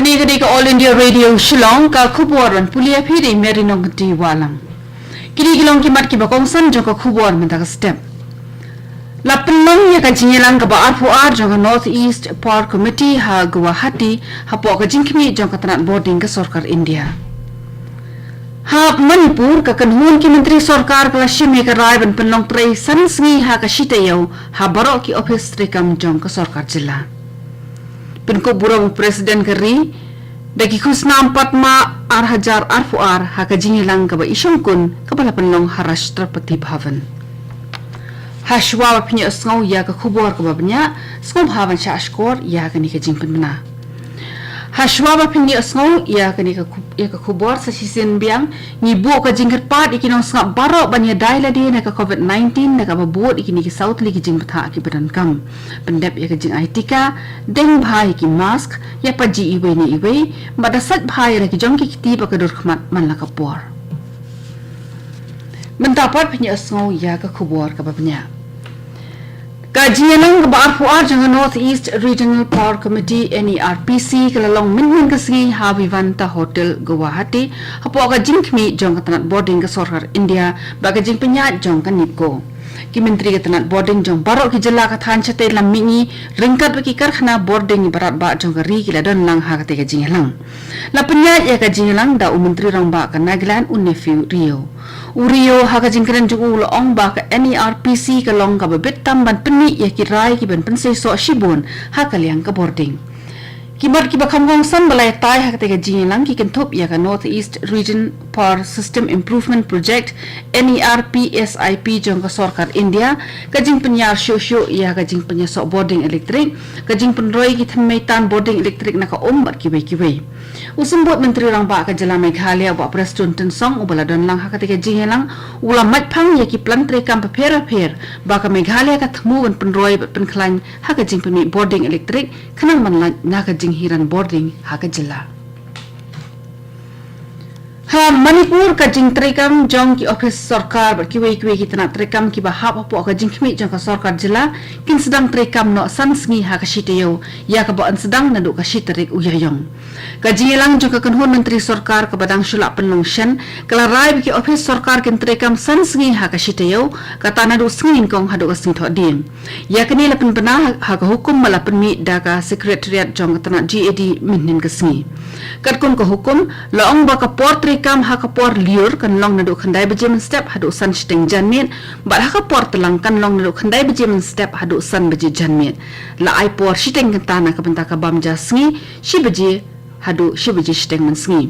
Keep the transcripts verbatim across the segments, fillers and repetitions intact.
Kane ka dei ka All India Radio Shillong, ka khubor ban pule ïa phi da i Mary Nongkynrih Wahlang. Kine ki long ki mat kiba kongsan jong ka khubor mynta ka step. La pynlong ïa ka jingïalang kaba arphew ar jong ka North East Power Committee ha Guwahati, hapoh ka jingkhmih jong ka tnat bording ka sorkar India. Ha Manipur, ka kynhun ki myntri sorkar ka la shim ïa ka rai ban pynlong trei san sngi ha ka shi taïew ha baroh ki ophis treikam jong ka sorkar jylla. Pynkup burom u President ka ri da ki khusnam Padma ar hajar arphew ar ha ka jingïalang kaba i shongkun kaba la pynlong ha Rashtrapati Bhavan. Hashwa ba phin ïohsngew ïa ka khubor kaba bniah, sngewbha ban shah shkor ïa kane ka jingpynbna. Hashwa ba phin ïohsngew ïa kane ka khub-, ïa ka khubor, sa shisien biang ngi buh ka jingkyrpad ïa ki nongsngap baroh ban ïada ïalade na ka COVID nineteen da kaba bud ïa kine ki saw tylli ki jingbthah kiba donkam. Pyndep ïa ka jingai tika, deng bha ïa ki mask, ïa paji iwei na iwei, bad da sait bha ïa la ki jong ki kti bad ka dur khmat man la ka por. Mynta pat phin ïohsngew ïa ka khubor kaba bniah. Ka jingïalang kaba arphew ar jong ka North East Regional Power Committee, N E R P C, ka la long mynhynnin ka sngi ha Vivanta Hotel, Guwahati, hapoh ka jingkhmih jong ka tnat bording ka sorkar India bad ka jingpynïaid jong ka NEEPCO. Ki myntri ka tnat bording jong baroh ki jylla ka thaiñ shatei lam mihngi, ryngkat bad ki karkhana bording baroh ba jong ka ri, ki la don lang ha katei ka jingïalang. La pynïaid ïa ka jingïalang da u Myntri Rangbah ka Nagaland, u Neiphiu Rio. U Rio ha ka jingkren jong u u la ong ba ka N E R P C ka long kaba bit tam ban pynmih ïa ki rai kiban pynseisoh shibun ha ka liang ka bording. Ki mat kiba kham kongsan ba la ïatai ha katei ka jingïalang ki kynthup ïa ka North East Region Power System Improvement Project, N E R P S I P, jong ka sorkar India, ka jingpynïar shuh shuh ïa ka jingpynïasoh bording elektrik, ka jingpynroi ki thymmei tan bording elektrik na ka um bad kiwei kiwei. U Symbud Myntri Rangbah ka jylla Meghalaya, u Bah Prestone Tynsong, uba la don lang ha katei ka jingïalang, u la mait phang ïa ki plan treikam bapher bapher ba ka Meghalaya ka thmu ban pynroi bad pynkhlaiñ ha ka jingpynmih bording elektrik, khnang ban lait na ka jinghiran bording ha ka jylla. Ha Manipur, ka jingtreikam jong ki ophis sorkar bad kiwei kiwei ki tnat treikam kiba hap hapoh ka jingkhmih jong ka sorkar jylla kin sdang treikam noh san sngi ha ka shi taïew, ïa kaba yn sdang naduh ka shi tarik u Ïaïong. Ka jingïalang jong ka kynhun myntri sorkar kaba dang shu lah pynlong shen ka la rai ba ki ophis sorkar kin treikam san sngi ha ka shi taïew, kata naduh sngi nyngkong haduh ka sngi thohdieng. Ïa kane la pynbna ha, ha ka hukum ba la pynmih da ka Secretariat jong ka tnat G A D mynhynnin ka sngi. Katkum ka hukum, la ong ba ka por treikam ha ka por lyiur kan long naduh khyndai baje mynstep haduh san shiteng janmiet, bad ha ka por tlang kan long naduh khyndai baje mynstep haduh san baje janmiet. La ai por shiteng kynta na ka bynta ka bam ja sngi, shi baje haduh shi baje shiteng mynsngi.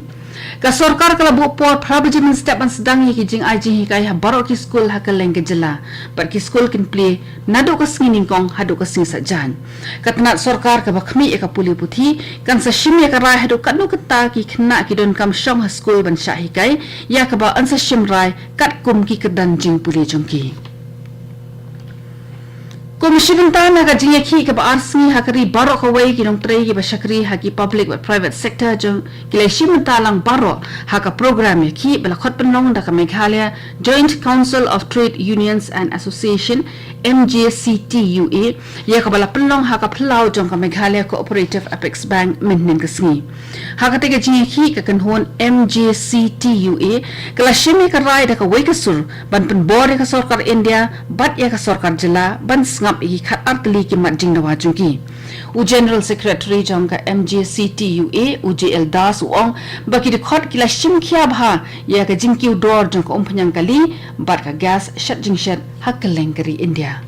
Ka sorkar ka la buh por phra baje mynstep ban sdang ïa ki jingai jinghikai ha baroh ki skul ha kylleng ka jylla, bad ki skul kin plie naduh ka sngi nyngkong haduh ka sngi saitjaiñ. Ka tnat sorkar kaba khmih ïa ka pule puthi kan sa shim ïa ka rai haduh katno kynta ki khynnah ki donkam shong ha skul ban shah hikai, ïa kaba yn sa shim rai katkum ki kyrdan jingpule jong ki. Kum shi bynta na ka jingïakhih kaba ar sngi ha ka ri baroh kawei, ki nongtrei kiba shakri ha ki public bad private sector jong ki la shim bynta lang baroh ha ka program ïakhih ba la khot pynlong da ka Meghalaya Joint Council of Trade Unions and Association, M J C T U A, ïa kaba la pynlong ha ka phyllaw jong ka Meghalaya Cooperative Apex Bank mynhynnin ka sngi. Ha katei ka jingïakhih, ka kynhun M J C T U A ka la shim ïa ka rai da kawei ka sur ban pynbor ïa ka sorkar India bad ïa ka sorkar jylla ban sngap ïa ki khatar tylli ki mat jingdawa jong ki. U General Secretary jong ka M J C T U A, u J L Das, u ong ba ki dkhot ki la shim khia bha ïa ka jingkiew dor jong ka umphniang kali bad ka gas shet jingshet ha kylleng ka ri India.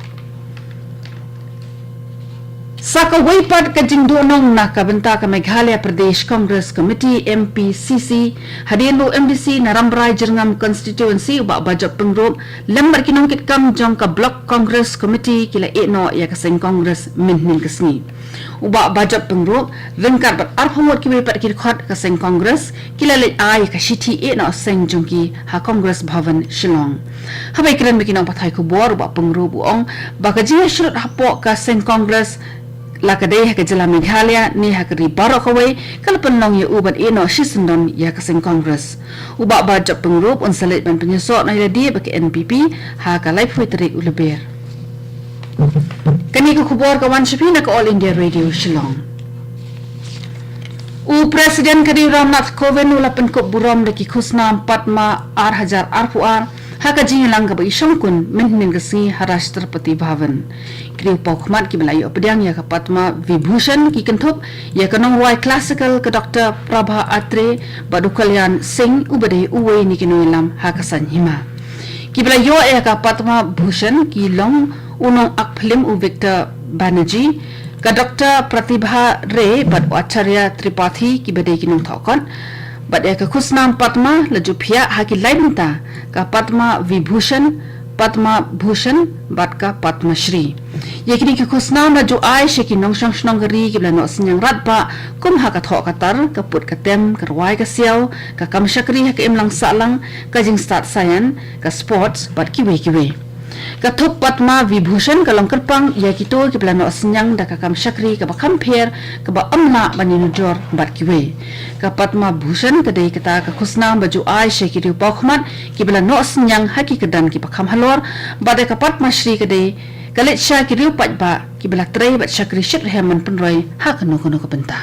Sa kawei pat ka jingduhnong na ka bynta ka Meghalaya Pradesh Congress Committee, M P C C, hadien ba u M D C na Rambrai Jyrngam Constituency, u Bah Bajop Pyngrope, lem bad ki nongkitkam jong ka Block Congress Committee ki la ïehnoh ïa ka seng Congress mynhynnin ka sngi. U Bah Bajop Pyngrope ryngkat bad arphew ngut kiwei pat ki dkhot ka seng Congress ki la leit ai ka shithi ïehnoh seng jong ki ha Congress Bhavan, Shillong. Haba ïakren bad ki nongpathai khubor, u Bah Pyngrope u ong ba ka jingïashrut hapoh ka seng Congress, la ka dei ha ka jylla Meghalaya ne ha ka ri baroh kawei, ka la pynlong ïa u ban ïehnoh shisyndon ïa ka seng Congress. U Bah Bajop Pyngrope un sa leit ban pynïasoh noh ïa lade bad ka N P P ha ka laiphew tarik u Lber. Kane ka khubor ka wan sha phi na ka All India Radio Shillong. U President ka ri Ram Nath Kovind u la pynkup burom da ki khusnam Padma ar hajar arphew ar ha ka jingïalang kaba i shongkun mynhynnin ka sngi ha Rashtrapati Bhavan. Ki riew paw khmat kiba la ïoh pdiang ïa ka Padma Vibhushan ki kynthup ïa ka nongrwai classical ka Doctor Prabha Atre bad u Kalyan Singh uba dei uwei na ki nongïalam ha ka saiñ hima. Kiba la ïoh ïa ka Padma Bhushan ki long u nongakt phlim u Victor Banerjee, ka Doctor Pratibha Ray bad u Acharya Tripathi kiba dei ki nongthoh kot. Bad ïa ka khusnam Padma la ju phiah ha ki lai bynta, ka Padma Vibhushan, Padma Bhushan bad ka Padma Shri. Ïa kine ki khusnam la ju ai sha ki nongshong shnong ka ri kiba la noh synñiang radbah, kum ha ka thoh ka tar, ka put ka tem, ka rwai ka siaw, ka kam shakri ha ka imlang sahlang, ka jingstad saian, ka sports bad kiwei kiwei. Ka thup Padma Vibhushan ka long kyrpang ïa kito kiba la noh synñiang da ka kam shakri kaba kham pher, kaba ym lah ban ïanujor bad kiwei. Ka Padma Bhushan ka dei kata ka khusnam ba ju ai sha ki riew paw khmat kiba la noh synñiang ha ki kyrdan kiba kham halor, bad ïa ka Padma Shri ka dei ka leit sha ki riew paidbah kiba la trei bad shakri shitrhem ban pynroi ha kano kano ka bynta.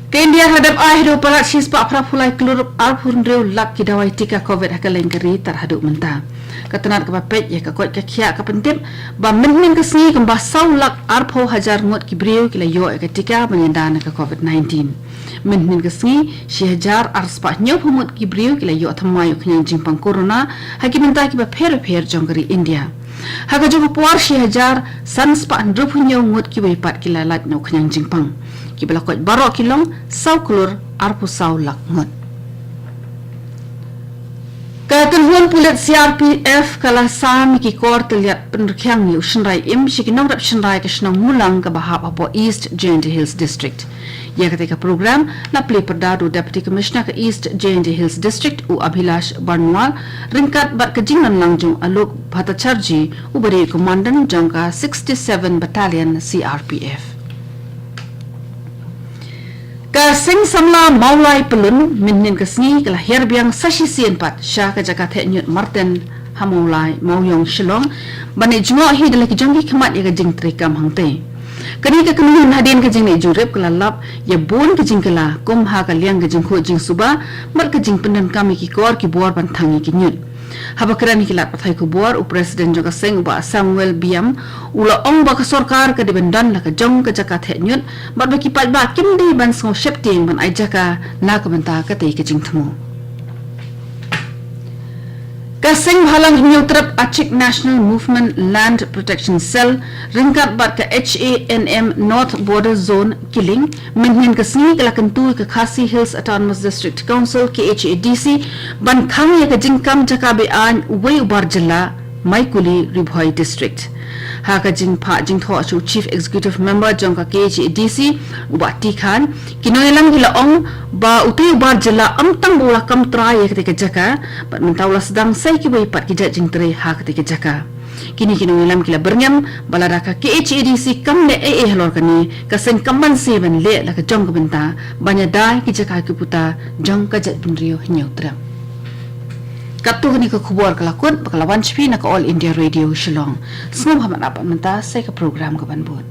Ka India ka la dep ai haduh palat shispah phraphew lai klur arphew hynriew lak ki dawai tika Covid ha kylleng ka ri tar haduh mynta. Ka tnat kaba peit ïa ka koit ka khiah ka pyntip ba mynhynnin ka sngi kumba saw lak arphew hajar ngut ki briew ki la ïoh ïa ka tika ban ïada na ka Covid nineteen. Mynhynnin ka sngi shi hajar arspah hynñiewphew ngut ki briew ki la ïoh thymmai u khñiang jingpang corona ha ki bynta kiba pher bapher jong ka ri India. Ha kajuh ka por shi hajar sanspah hynriewphew hynñiew ngut kiwei pat ki la lait na u khñiang jingpang. Kiba la koit baroh ki long saw klur arphew saw lak ngut. Ka kynhun pulit C R P F ka la sam ïa ki kor tylliat pynrkhiang ïa u shynrai im sha ki nongrep shynrai ka shnong Mulang kaba hap hapoh East Jaintia Hills District. Ïa kata ka program la plie pyrda da u Deputy Commissioner ka East Jaintia Hills District u Abhilash Barnwal ryngkat bad ka jingdonlang jong u Alok Bhattacharjee uba dei u Commandant jong ka sixty-seven Battalion C R P F. Ka Seng Samla Mawlai Pyllun mynhynnin ka sngi ka la hiar biang sa shisien pat sha ka jaka theh ñiut Marten ha Mawlai, Mawiong, Shillong ban ïa jngoh hi da la ki jong ki khmat ïa ka jingtrei kam hangtei. Kane ka kynhun hadien ka jingleit jurip ka la lap ïa bun ka jingkylla kum ha ka liang ka jingkhuid jingsuba bad ka jingpyndonkam ïa ki kor ki bor ban thang ïa ki ñiut. Haba kren ha ki lad pathai khubor, u President jong ka seng u Bah Samuel Biam u la ong ba ka sorkar ka dei ban don la ka jong ka jaka theh ñiut bad ba ki paidbah kim dei ban sngew sheptieng ban ai jaka na ka bynta katei ka jingthmu. Ka Seng Bhalang Hynñiewtrep Achik National Movement Land Protection Cell ryngkat bad ka H A N M North Border Zone Killing mynhynnin ka sngi ka la kyntu ïa ka Khasi Hills Autonomous District Council, K H A D C, ban khang ïa ka jingkam jaka be-aiñ uwei u bar jylla Maikuli, Ri Bhoi District. Ha ka jingphah jingthoh sha u Chief Executive Member jong ka K H A D C u Bah T Khan, ki nongïalam ki la ong ba utei u bar jylla ym tang ba u la kam trai ïa katei ka jaka bad mynta u la sdang sa ïa kiwei pat ki jait jingtrei ha katei ka jaka. Kine ki nongïalam ki la byrngem ba lada ka K H A D C kam leh ei ei halor kane, ka seng kam banse ban leh la ka jong ka bynta ban ïada ïa ki jaka ki puta jong ka jaitbynriew Hynñiewtrep. Katto katne ka khubor ka la kut bad ka la wan sha phi na ka All India Radio Shillong. Sngewbha ban ap pat mynta sa ïa ka program ka ban bud.